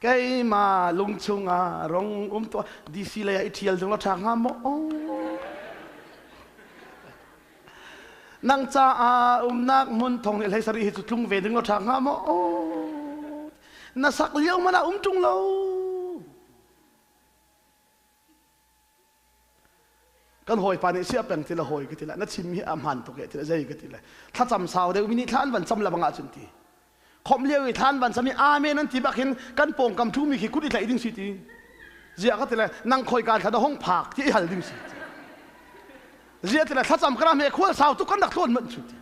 Keimah lung chungah rong um tuah DC lei ah i ṭhial zung la ṭha hnga maw? Nang caah umnak hmun thong nih 17 hi cu tlung ve ding la ṭha hnga maw? Na sak lio man ah um ṭung lo. Kan hawipa nih sia peng ti le hawi ka ti le na chim hi a hmaan tuk e ti le zei ka ti le thlacam sau deuh mi nih thla an van cam lebang ahcun ti khomh lio i thla an van cam i amen an ti bak hin kan pawngkam thu mi khi kut i tlaih ding si ti zia ka ti le nang khoi ka thla da hong phak ti i hal ding si ti zia ti le thlacam ka ram he khual sau tuk kan rak tlawn manh chu ti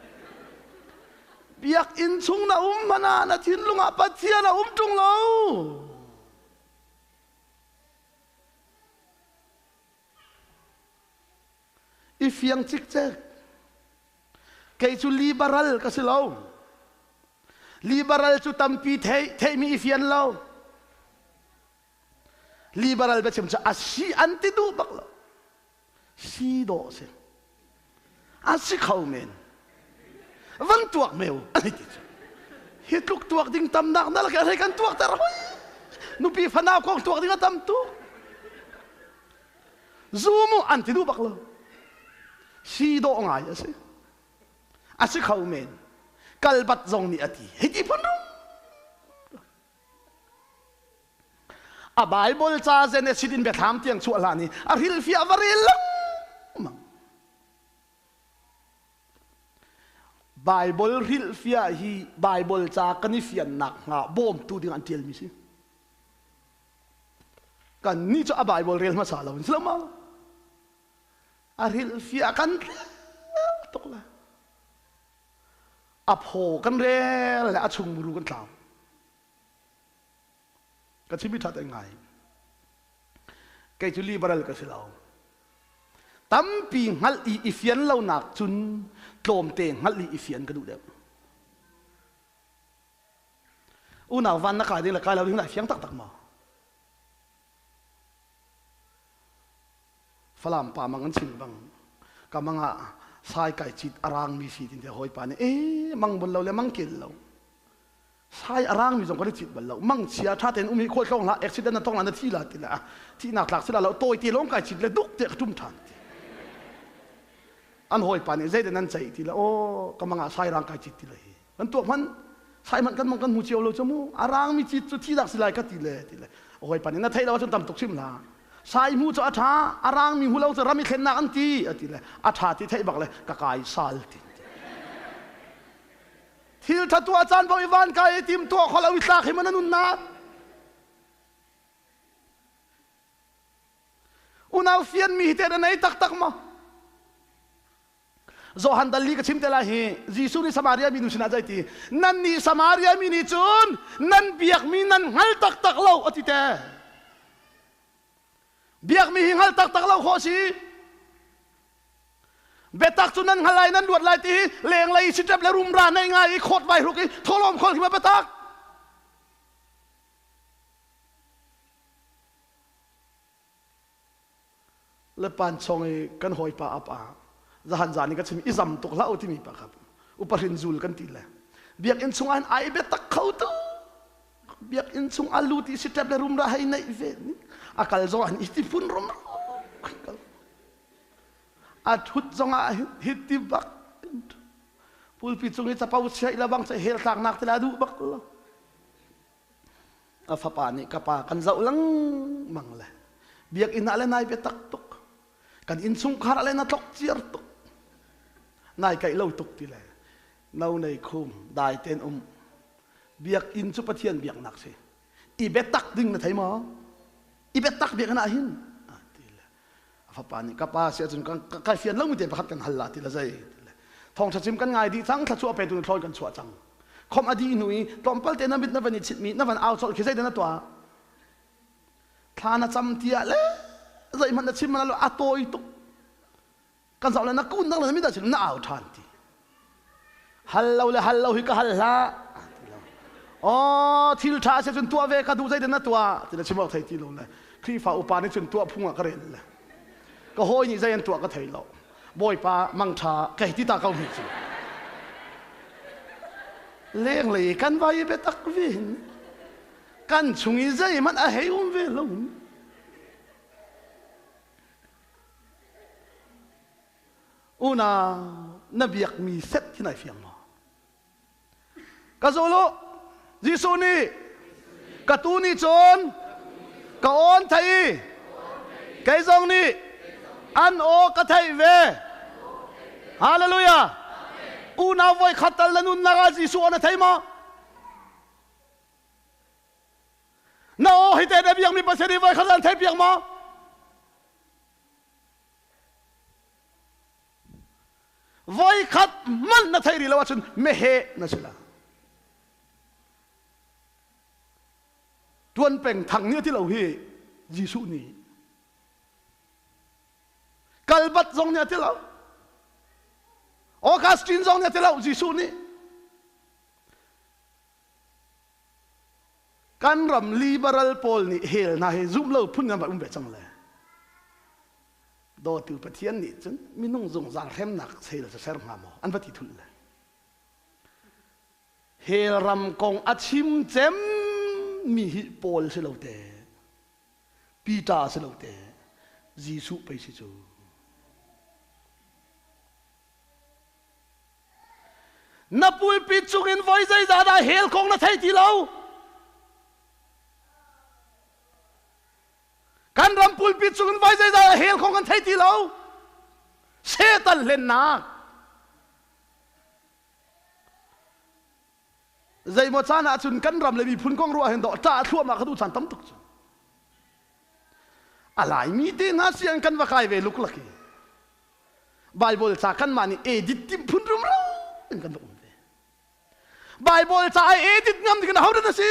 biakinn chung na um mana na thinlung ah Pathian a um ṭung lo. I fiang cikcek. Kei cu liberal ka si lo. Liberal cu tampi theih theihmi i fian lo. Liberal biachim cu a si an ti duh bak lo. Si dawh si. A si kho men. Van tuak meu an ti cu. Hi tluk tuak ding tam nak na lak hei kan tuak ter hoi. Nupi fanau kong tuak ding a tam tu. Zumu an ti duh bak lo. Si dawh ngai a si. A si kho men. Kalbat zong nih a ti. Hi ti phun rum. A Bible ca Genesis in biathlam tiang chuah hlan i a hrilhfiah va rel lengmang. Bible hrilhfiah hi Bible ca kan i fiannak hnga bawmtu ding an ṭialmi si. Kan nih cu a Bible rel hmasa lo in si lo ma? A hrilhfiah kan tuk le a phaw kan rel le a chung muru kan tlau. Ka chimmi ṭhat ai ngai. Kei cu liberal ka si lo. Tampi hngalh i i fian lonak cun tlawmte hngalh i i fian ka duh deuh. Unau van na kai ding le kai lo ding na fiang taktak maw? Falam pa mang an chim bang ka mang ah sai kai cit arang mi si tin te hawipa nih e mang bun lo le mang kel lo sai a rangmi zong kan i cit bal lo mang chia tha tein um hi khual tlawng hlah accident na tong la na thi la ti la thihnak tlak sila lo tawi te lawng kai cit le duk te ka tum than ti an hawipa nih zeidah nan ceih ti la aw ka mang ah sai rang kai cit ti le hi kan tuak hman sai man kan mang kan hmu cio lo chu mu a rangmi cit cu thi dak silai ka ti le ti le hawipa nih na theih lo ahcun tam tuk chim la sai mu cu a tha a rangmi hu lo cu ram i thlennak an ti a ti le a tha ti theih bak le ka kai sal ti Thil ṭha tuah caan paoh i van kai i tim tuah kho lo i tlak hi maw na nunnak? Unau fianmi hi teh na nei taktak maw? Johan dal li ka chim te lai hi Jesuh nih Samaria minu sinah zei ti nan nih Samaria mi nih cun nan biakmi nan hngal taktak lo a ti te biakmi hi hngal taktak lo khawh si Biatak cu nan hngal lai nan luat lai ti hi lenglei siṭep le rumra nei ngai i khawt vai hruk i thawlawm khol khi ma biatak. Le pan chong i kan hawipa apa zahan zan i ka chim i zam tuk hlah u timi pa kha upahrin zul kan ti le biakinn chungah hin ai biatak kho tu biakinn chung a lut i siṭep le rumra hei neih ve ni a kal zong ah hin i ti phun rum kal A ṭhut zongah hiti bak pulpi cung i capo chiah le bang hel tlaknak te la duh bak lo. A fapa nih ka pa kan zoh lengmang le biakinn ah le nai biatak tuk kan innchungkhar ah le na tlok ciar tuk nai kaih lo tuk ti le no nei khum dai ten um biakinn cu Pathian biaknak si i biatak ding na thei maw i biatak biakinn ah hin ti le a fapa nih ka pa si ahcun kai fian lomi te pakhat kan hal la ti la zei thawngṭha chim kan ngai dih cang thluachuah petu thlawi kan chuah cang khom a dih hnu i tlawmpal te na mit na van i chitmi na van au colh khi zeidah na tuah thla na cam tiah le zeihmanh na chim mana lo a tawi tuk kan zoh le na kun dang le na mit ah chim na au ṭhan ti hal lo le hal lo hi ka hal hlah oh thil ṭha si cun tuah ve ka duh zeitin na tuah ti le chim awk thei ti lo le Khrihfa upa nih cun tuah phung ah ka rel le ka hawi nih zei an tuah ka thei lo Bawipa mangṭha ka hei ti ta ko hni cu lenglei kan vai biatak vi hin Kan chung i zeihmanh a hei um ve lo. Unau, na biakmi set khi nai fiang maw? Ka zul u. Jesuh nih ka tu nih cun ka awn thei i kei zong nih an aw ka theih ve. Hallelujah. Unau voi khat tal na nunnak ah Jesuh aw na thei maw? Na aw hi te na biakmi Pathian nih voi khat an thei piak maw? Voikhat hmanh na theih rih lo ahcun meheh na si la. Tuan peng thang nih a ti lo hi Jesuh nih. Kalbat zong nih a ti lo. Augustine zong nih a ti lo Jesuh nih. Kan ram liberal pawl nih hell hna hi zumh lo phun kan um ve cang le. Dawtu Pathian nih cun minung zungzal hremnak sel cu ser hnga maw an va ti thulh le. Hell ram kong a chim cem mi hi Paul si lo te. Peter si lo te. Jesuh pei si cu. Na pulpit cungin voi zeizah dah hell kong na thei ti lo? Kan ram pulpit cungin voi zeizah dah hell kong kan thei ti lo? Satan hlennak. Zeimaw caan ah cun kan ram le miphun kong ruah hin dawh ṭah thluahmah ka duh caan tam tuk cu. A Laimi te hna sian kan va kai ve luklak i Bible ca kanmah nih edit tim phun rumro in kan va um ve. Bible ca ai edit ngam ding in ahodah na si?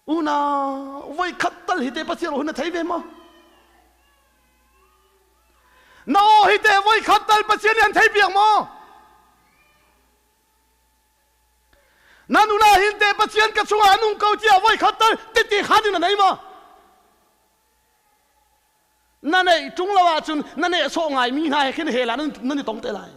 Unau, voi khat tal hi te Pathian hun na thei ve maw? Na aw hi te voi khat tal Pathian nih an thei piak maw? Na nuna hin te Pathian ka chungah a nung ko tiah voi khat tal tete khan in na nei maw? Na neih ṭung lo ahcun na nehsawh ngaimi hna he khin hell ah nan i tong te lai.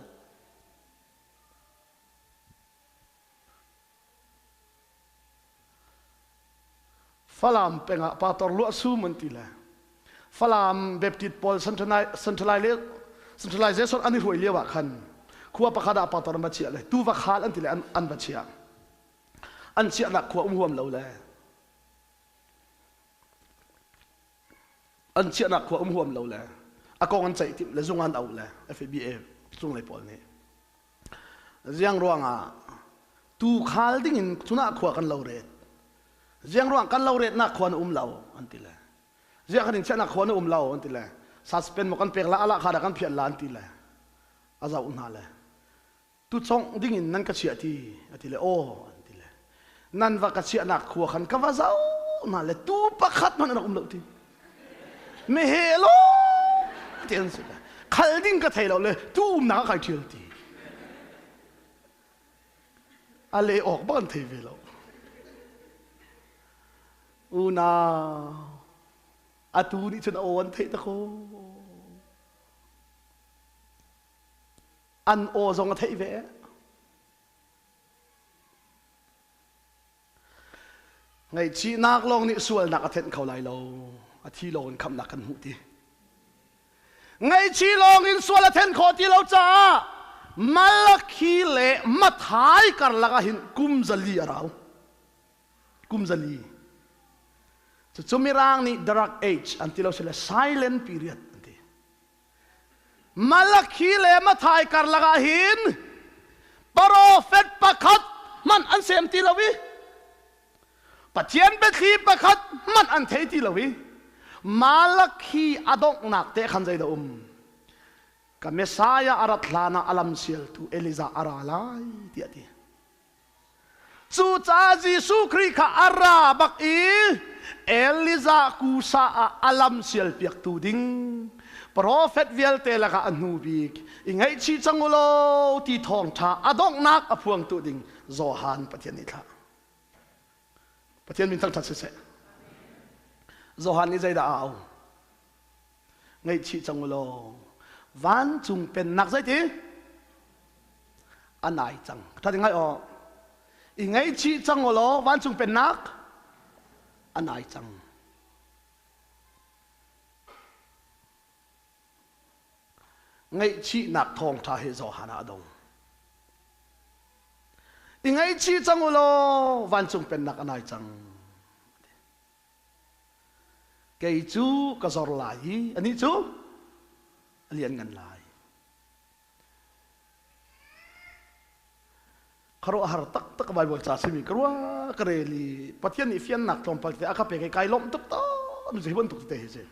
Falam pengah Pator Luah Sum an ti le Falam Baptist pawl centralization an i hruai lio ah khan khua pakhat ah Pator an va chiah le tuva khal an ti le an va chiah. An chiahnak khua um huam lo le an chiahnak khua um huam lo le a kong an ceih timh le zung an auh le FABA cunglei pawl nih Ziang ruangah tuukhal dingin cunah khua kan lo ret. Ziang ruang kan lo retnak khua na um lo an ti le. Ziang kan in chiahnak khua na um lo an ti le. Suspend maw kan pek la ala kha dah kan phiat la an ti le. A zoh hna le. Tu congh dingin nan ka chiah ti a ti le aw an ti le. Nan va ka chiahnak khua khan ka va zoh hna le tu pakhat hmanh an rak um lo ti. Meheh lo ti an si le khal ding ka thei lo le tu umnak ah kai ṭhial ti. A le awk bak an thei ve lo. Unau, atu nih cun a aw an theih ta ko. An aw zong a theih ve. Ngaihchihnak lawng nih sualnak a thenh kho lai lo. A thi lawng in khamhnak kan hmuh ti. Ngaihchih lawng in sual a thenh khawh ti lo caah Malakhi le Mathai karlak ah hin kum 400 a rau. Kum 400. Cucu Mirang nih Dark Age an ti lo sile silent period an ti. Malakhi le Mathai karlak ah hin profet pakhat hmanh an sem ti lo i Pathian biathli pakhat hmanh an thei ti lo i Malakhi a donghnak te khan zeidah um ka Messiah a rat hlan ah a lam sialtu Elijah a ra lai tiah a ti. Cucaah Jesuh Khrih kha a ra bak i Elijah kusa ah a lam sialpiaktu ding profet vialte lakah a hnu bik i ngaihchih cang u law ti thawngṭha a donghnak a phuangtu ding Johan Pathian nih thlah. Pathian min thangṭhat siseh. Johan nih zeidah a au? Ngaihchih cang u law vancung pennak zeiti? A nai cang. Ṭha ngai aw. I ngaihchih cang u law vancung pennak a nai cang. Ngaihchihnak thawngṭha hi Johan ah a dong. I ngaihchih cang u law vancung pennak a nai cang. Kei cu ka zor lai i anih cu a lianngan lai. Khuaruahhar taktak Bible ca simi ka ruah ka rel i Pathian nih fiannak tlawmpal te a ka pek i kai lawmh tuk tawn hi bantuk tete hi si.